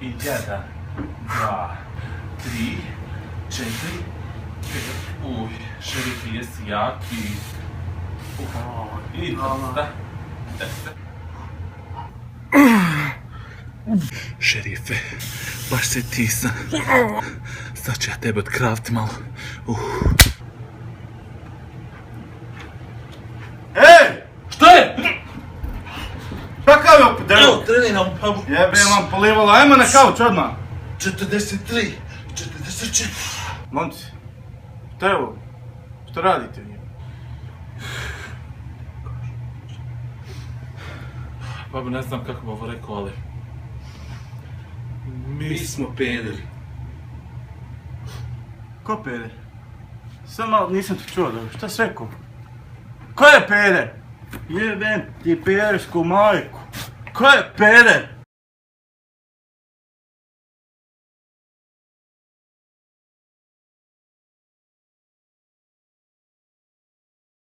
I 1, 2, 3, 4, 5. Uj, šerif, jesi jaki. I 10. Šerife, baš se tisam. Sad ću ja tebe otkraviti malo. Ej! Što je? Kakav je opet? Evo, treniram. Jebe vam polivalo, ajmo na kauč odmah. 43, 44. Momci, šta je ovo? Što radite vi? Pa ne znam kako bi ovo rekao, ali... Mi smo pederi. Ko peder? Samo malo nisam te čuo dobro, šta si rekao? Ko je peder? Jebem ti pedersku majku. Ko je peder?